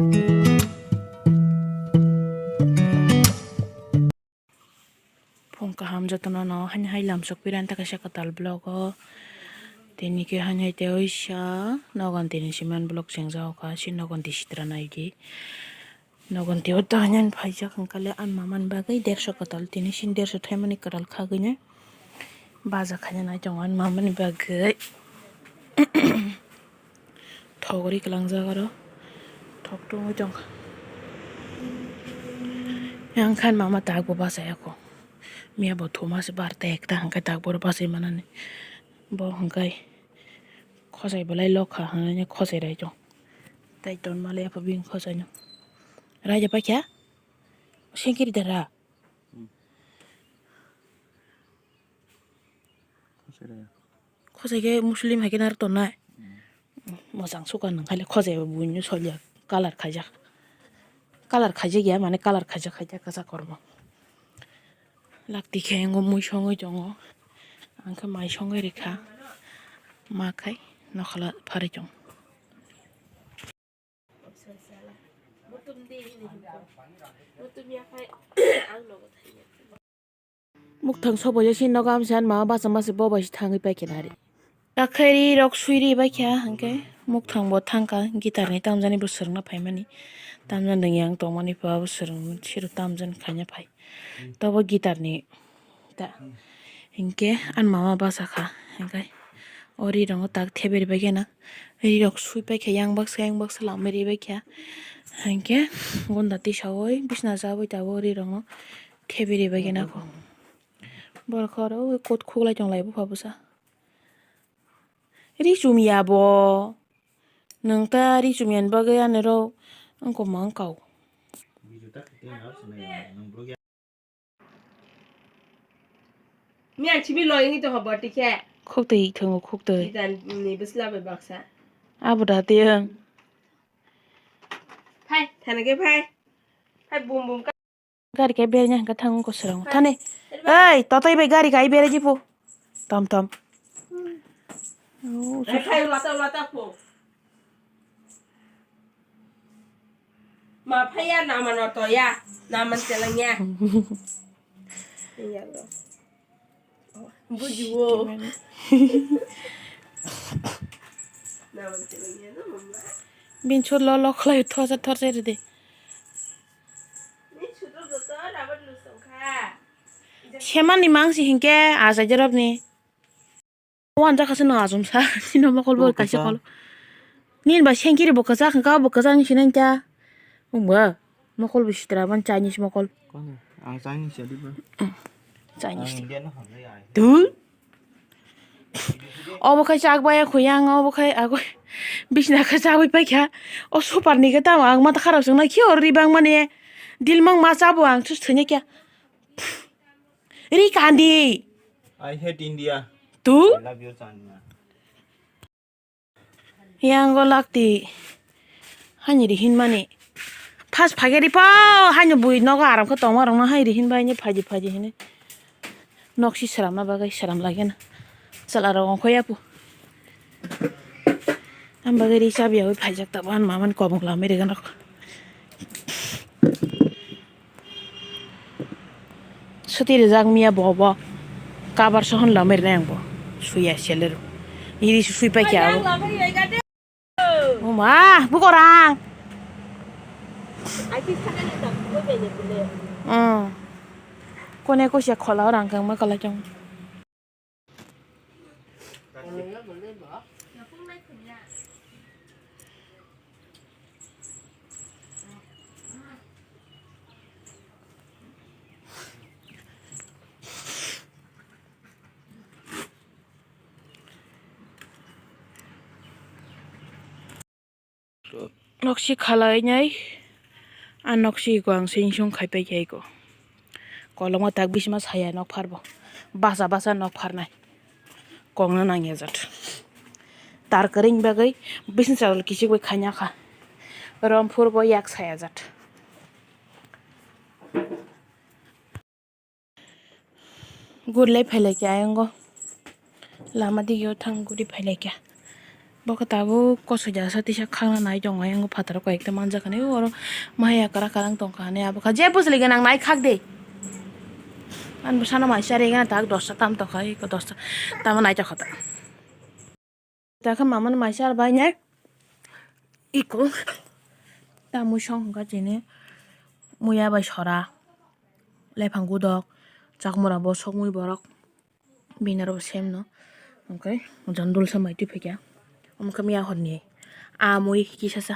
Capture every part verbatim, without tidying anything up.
Phung kaham jotono no haini hai lamsok pirani ta kaisa kwtal vlog o. Tini khe haini hai tei oisa nogon tini siman vlog chengjak kha si nogon tei sitra nai di. Nogon tei o ta haini phaijak hwnkhe le ani mama ni bagwi derso kwtal tini sini derso thaimani kwtal khagwi nai baja khaina nai tongo ani mama ni bagwi. Thok ri kwlangjak oro. Thok tungwi tongkha. Yang khan mama tak bo bachaya kho. Miya bo thuma se bar ta ekta hwnkhe tak bo bachai manani. Bo hwnkhe khosai belai lokha hwnwi khosai rai chong. Tai ton male apha bini khosai no. Raja paikha? Sengkiri dara? Khosai khe Muslim hai khe naro tonnai. Mwchang suka nang khaile khosai bo buino solya colour khaijak. Colour khaijak ya mane colour khaijak khaijak kwchak kormo. Lakti khe ngo mui songwi tongo. Ang khe mai songwi rikha. Ma khai nokhola pharwi tongo. Mukthang soboya si nogo amsa ma basa masa bo bai si thangwi pai khe nari. Takhai ri rok sui ri bai kha hwnkhe mukthang bo thangkha guitar ni tamjani bo swrwngna phaimani tamjani yang tongmani pa bo swrwng siro tamjani khaina phai. Tobo guitar ni ta hinkhe ani mama basa kha hinkhe o ri rok tak theberi bai khe na ri rok sui pai kha yang baksa yang baksa lamai ri bai kha hinkhe gunda tisa oi bisna jaboi tabok ri rok no theberi bai khe na kho borok oro kot khuklai tong lai bupha bwsa ri chum ya bo nwng ta ri chum yani bagwi ani rok wngkoma wngkha o. Miyan chibi lo ini to hobo tikhe. Khuk twi thwngo khuk twi. Itan ni bisla bai baksa. Abo da tiyang. Phai, thana ke phai. Phai bum bum ka. Gari kai bernya hwnkhe thang wngkha swrang. Thani. Ei, totai bai gari kai berji phu. Tom tom. Phai lata lata phu. Ma phaiya naman otoya, naman telengya. Iya lo. Bujiwo. Naman telengya no mama. Bin chot lo lo khlai thorsa thorsa rede. Ni chudo goto rabat lusong kha. Semani mangsi hinkhe ajai jorobni. Wan jaka se no asum sa, sino mokol bo kaisa kol. Nin ba sengkiri bo kasak, ka bo kasak ni sinang ta. Umba, mokol bo sitra ban Chinese mokol. Ang Chinese ya diba? Chinese. Tu? Obo khai chak bai khuyang, obo khai ago bisna khai chawi pai kha. O super ni khe tamo ang mata kharap sung na khi or ri bang mani. Dil mang ma chabo ang chus thanya kya. Ri kandi. I hate India. Tu? I love you, China. Yang go lakti. Hani ri hin mani. Pas phage ri pao. Hani bui nogo aram khe tongma rong no hai ri hin bai ni phaji phaji hini. Nok si sram na bagai sram lagi na. Sal aro ong khoya pu. Ang bagwi ri chabi yawi phaijak tabuk ani mama ni kobong lamwi rwgwno. Suti rijak miya bo bo kabar sohon lamwi rwnai ang bo suya sele rw iri sui paikha abo. Oma bukorang. Kone kosia khola orang kang ma kalai chong. Noksi khalai nai, a noksi ko ang sing sung khai pai khe ko. Koloma tak bisima saya nok phar bo. Basa basa nok phar nai. Kong no nang ya jat. Tar kering bagwi bising chawal kichik bai khanya kha. Rom phur bo yak saya jat. Guri lai phai lai kha ayang go. Lama dige o thang guri phai lai kha. Bo khe tabuk kosoi jasa tisa khakna nai tongo, ayang phataro koi ekta manjak hinwi oro maya kwrak kwrak tongkha hinwi abo kha je bwswlwi gwnang nai khak de. Ani bwsano mai charwi gana tak dosta tam tongkha, eko dosta tamo nai tongkha ta. Ta khe mamani mai char bai nai eko ta mui song hwnkha chini muya bai sora lephang gudok chakmura bo sokmui borok. Bini aro bo same no. Hwnkhe jondul se mai twi phaikha. Omo khe miya horni. Amui kisa sa.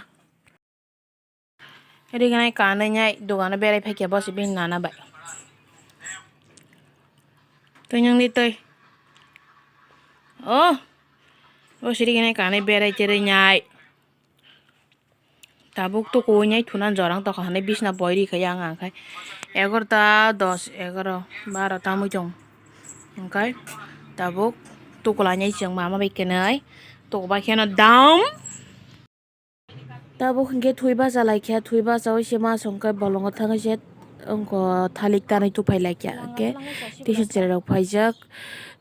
Rignai kanwi nai dogano berai phaikha bo se bini nana bai. Twi nwng di twi. Oh. Bo se rignai kanwi berai cherwi nai. Tabuk tukuwi nai thuna jorang tokha hinwi bisna poi ri kha yang ang khai egarota dos egaro baro tamwi tong hwnkhe tabuk tukula nai chwng mama bai kwnwi tukubai kheno dam. Tabuk hwnkhe thwi bacha laikha, thwi bachaui se ma songkhe bolongo thangwi se. Wngkha thalik tanwi tuphai laikya, hwnkhe tisa cherai rok phaijak,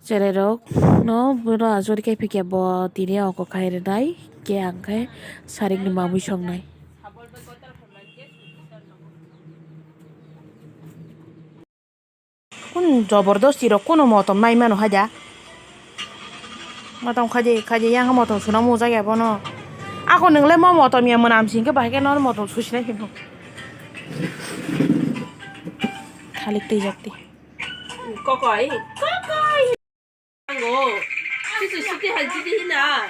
cherai rok no boro asuri khe phikya bo tini oko khai rwnai, khe ang khe sarik ni mamui songnai. Kun jobordosti rok kuno motom nai mano haja. Motom khaje khaje yang motom suna mujak ya bono. Ako nwngle mo motom ya mwnam singke bahai ke nor motom susinai hino. Thalik twi jak twi. Kokoi, kokoi. Ango. Susu suti hal jidi hina.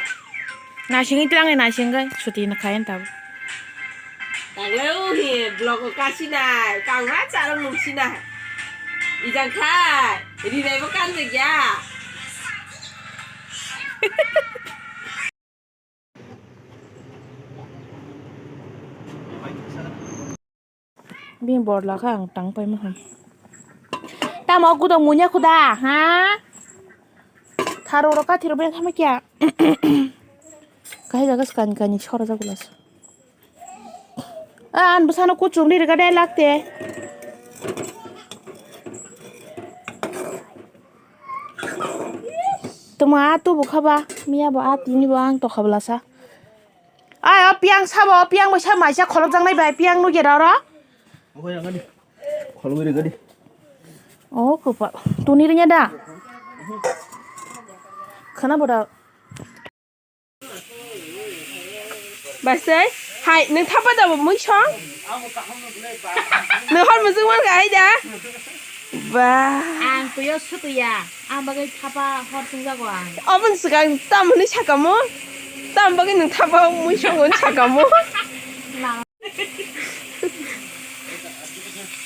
Nasingwi twlangnai nasingwi suti na khayan tabo. Tanglai o hi vlog o kasinai, kangma charo nungsinai. Ijang khai, rinai bo kanjak ya. Bini bor lakha ang tang paima ham. Tamo gudok munya khuda, ha? Tharo ro kathi ro bini thama kya? Kahai jaga skani kani sora jaga las. A, an bwsano kuchuk ni rega dai lakte. Tuma a tubu khaba, miya bo a tini bo ang tokha bwlasa. Ai, o piyang sabo, o piyang bai sa maisa kholok jaknai bai, piyang nugya da oro. Obo yang gadi. Kholok ri gadi. O, kopal. Tuni rinya da. Khana boda. Basai, hai, nung thapa da bo mui song? Nung hor mujung man ka hai da? Ba. Ang tuyo sutuya, ang bagwi thapa hor sungjago ang. Obon swkang tamoni sakamo? Tam bagwi nung thapa mui song sakamo?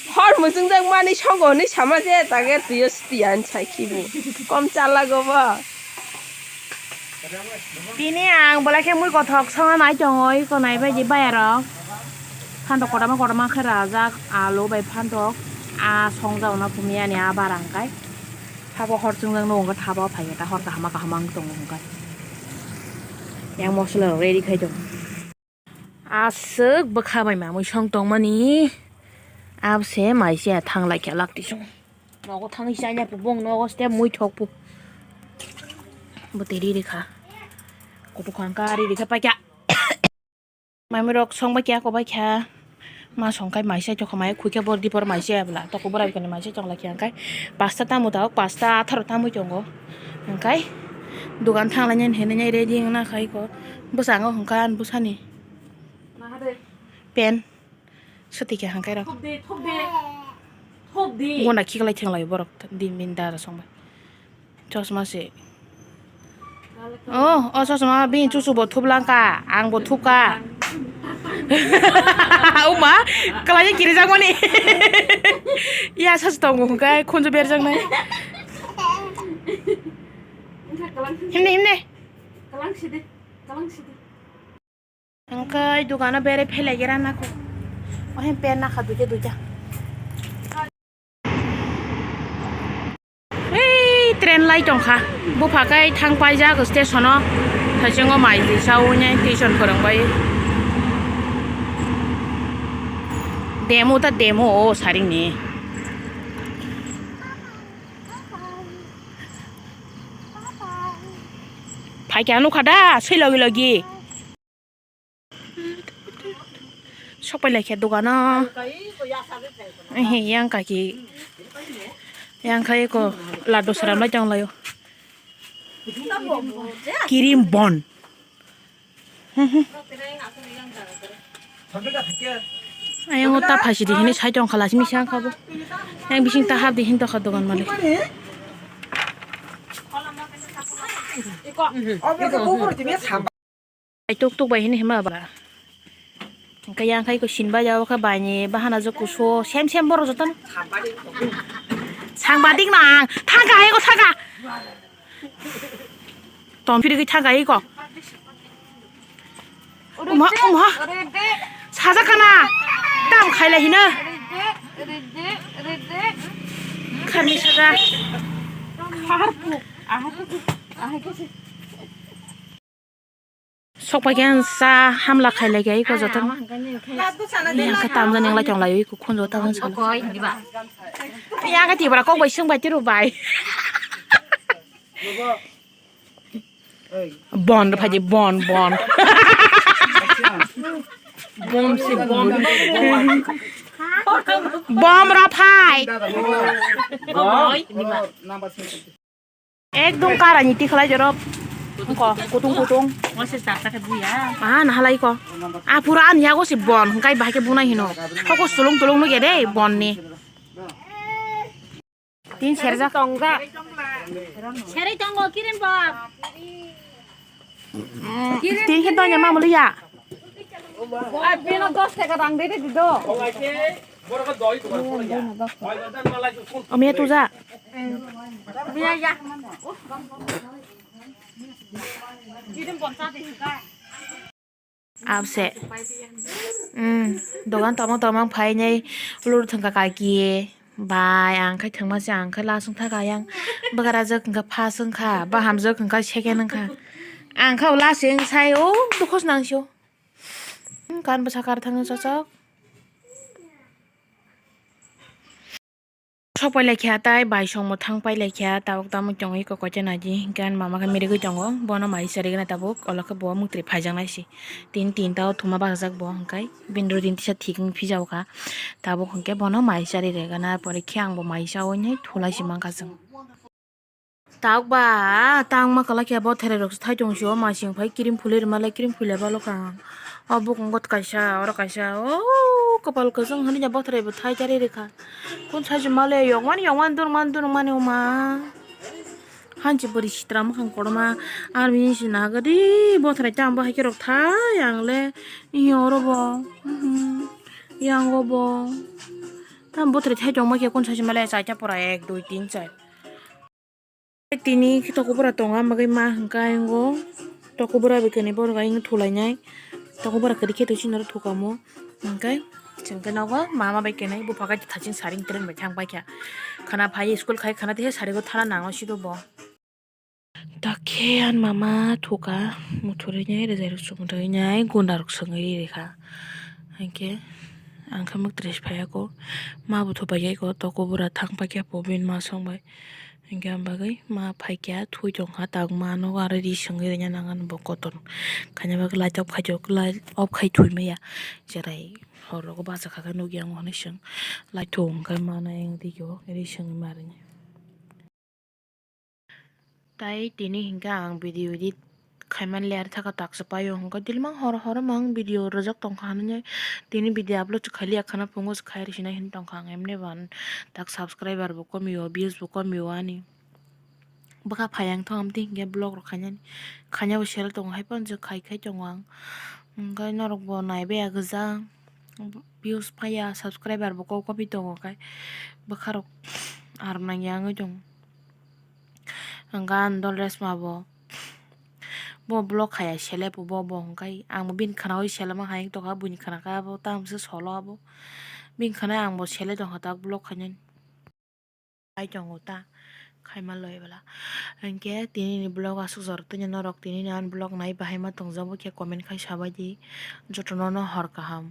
Hor mujungjak mani sogo hinwi sama je, tage tuyo sutiya hinwi sai khibu. Kom chalago bo. Tini ang bolai khe mui kothok songna nai tongo, iko nai bai di bayarok. Phantok kotorma kotorma khe rajak, alu bai phantok. A songjak no phumiya ni a barang kai. Thabo hor chwngjak no wngkha, thabo phai khe ta hor kahama kahama wng tongo hwnkhe. Yang mosola rok ready khai tongo. Aswk bwkha bai mamui song tongmani. Abse maise thang lai khe lak tisung. Nogo thangwi chanya pu bong nogo ste mui thok pu. Bwtwi ri rikha. Kutuk khang ka ri rikha paikha. Mamui rok song bai kya ko bai kha. Ma song kai maise chokha mai khui khe bor dipor maise abla. Toko bora bikani maise chong lai khe ang kai. Pasta tamo ta pasta atharo tamui tongo. Ang kai. Dugan thang lai nyen hene nyai ready wngna khai ko. Bwskango hwnkha ani bwsani. Pen. Swtwi khe hangkai rok. Thok de, thok de. Thok de. Gona khiklai thenglai borok din bin dara songbai. Chosma se. Oh, oh, chosma bin chuchu bo thup langka, ang bo thup ka. Uma, kalai kiri jangoni. Ya sas tongo hwnkhe khunju berjak nai. Himne, himne. Kalang sidi, kalang sidi. Hwnkhe dukano bere phelai gira nako. Ohe pen nakha duita duita. Ei train lai tongkha. Bupha kai thang paijak station o. Thaichungo mai sawi nai tuition phwrwngbai. Demo ta demo o saringni. Ai khe nukha da, sui logi logi. Sok pai lai khe dogano. Ehe, yang kaki. Yang khai ko laddu saram lai tong laio. Kirim bon. Ayang o ta phaisi di hini sai tong khala simi sang khabo. Yang bising ta hap di hin tokha dogan malik. Ai tuk tuk bai hini hima ba. Engka yang khai ko sin ba jao kha bai ni bahana jo kuso sem sem boro joton. Sang ba dik nang thangka hai ko thangka. Tom phiri gwi thangka iko. Uma, uma. Saja kana. Tam khaila hina. Khani saja. Sok pai khe sa hamla khailai khe iko joto. Yang khe tamjani wngla chonglai iko khunjo tamjani sala. Yang khe tibra kok bai sung bai tiru bai. Bon rw phaidi, bon, bon. Bom se bom. Bom rw phai. Ekdom karani tikhlai jorok. Ko kutung kutung. Aha, nahalai ko. Ah, pura an yago si bon, hingkai bahai khe bunai hino. Hoko sulung tulung nugya de bon ni. Tin serjak. Seri tongo kirim bab. Tin khe donya mamuli ya. Ai bino dos taka rang de de do. Omiya tuja. Biya ya. Kirim bonsa de ka. Abse. Mm, dogan tongma tongma phainai lur thangka kaki. Bai, ang khai thangma se, ang khai last wngkha kha yang. Bwkra jwk wngkha first wngkha, bahamjwk wngkha second wngkha. Ang kha last wng sai, o, dukhos nang sio. Kan bwsa kar thangno chachok. Sok pai lai kha tai, bai songmo thang pai lai kha, tabuk tamo chongwi kok kocha naidi, hinkhe ani mama khe mirigwi tongo, bono mai charigwna tabuk, olo khe bo mwtri phaijaknai se, tin tinta o thuma bachajak bo, hinkhe bini rw tin tisa thik wng phijao kha, tabuk hinkhe bono mai chari regana, pore khe ang bo mai chaui nai thulai se mankha chwng. Tabuk ba tangma kwlai khe bo thererok se thai tong sio, masing phai cream phulwi rwma le cream phulwi balo kha. O bukung bo kaisa, oro kaisa, o kopal kwchwng hwnwi ya bothoroi bo thai charwi rwkha. Kun sai se male yokmani yokmani durmani durmani oma. Hanchi bwrwi sitra mwkhang kotorma army se nahagadi bothoroi tamo bo hai khe rok thai ang le. Iyo oro bo. Mhm. Yango bo. Tamo bothoroi thai tongma khe kun sai se male chaita pora ek dui tin char. Tini khe tokobora tongo, ama khe ma hwnkhe ayang o tokobora bai kwnwi borok ayang thulainai. Tokobora kwrwi khe twi sinaro thukamo. Hwnkhe chwng khe nogo mama bai kwnwi bupha khe thaching saring tren bai thang paikha. Khana phai school khai khana tei sarigo thana nango sido bo. Takhe ani mama thuka muthurwi nai rwjai rwsong rwwi nai gunda rok swngwi rikha. Hwnkhe ang khe mwktwi phaiya ko ma buthu paikha ko tokobora thang paikha po bini ma song bai. Hingke ang bagwi ma phaikya thui tongkha, tabuk ma nogo aro ri swngwi rwna nang ani bo kotor khaina bagwi light off khai, light off khai thwi maya, cherai hor rogo bachakha khe nukya wngo hinwi swng light thung khe ma nai ang ri o ri swngwi ma rwni. Tai tini hingke ang video edit khaimani le, ari thaka taksa paio hwnkhe, dilmang horo horo mang video rwjak tongkha hinwi tini video upload se khailiya khana phungo se khai rwsina hinwi tongkha ang, emni ban tak subscriber bo komio, views bo komio ani. Bwkha phai ang thung amtwi hinkhe vlog rok khainani, khaina bo sele tongo, hai phano je khai khai tongo ang, hwnkhe norok bo naibai ya gwja, views phaiya, subscriber bo kok kopi tongo khai bwkha rok arom nangya wngwi tongo. Hwnkhe ani dol resma bo, bo vlog khaiya sele bo, bo hwnkhe ang bo bini khwnaui selema hai wng tongkha, buini khwna khe abo tamo se solo abo, bini khwna ang bo sele tongkha tak vlog khainani. Ai tongo ta khaima loi bwla. Hwnkhe tini ni vlog aswk jora twi norok tini ni ani vlog nai bahai ma tongjago khe comment khai sabai di, jotono no hor kaham.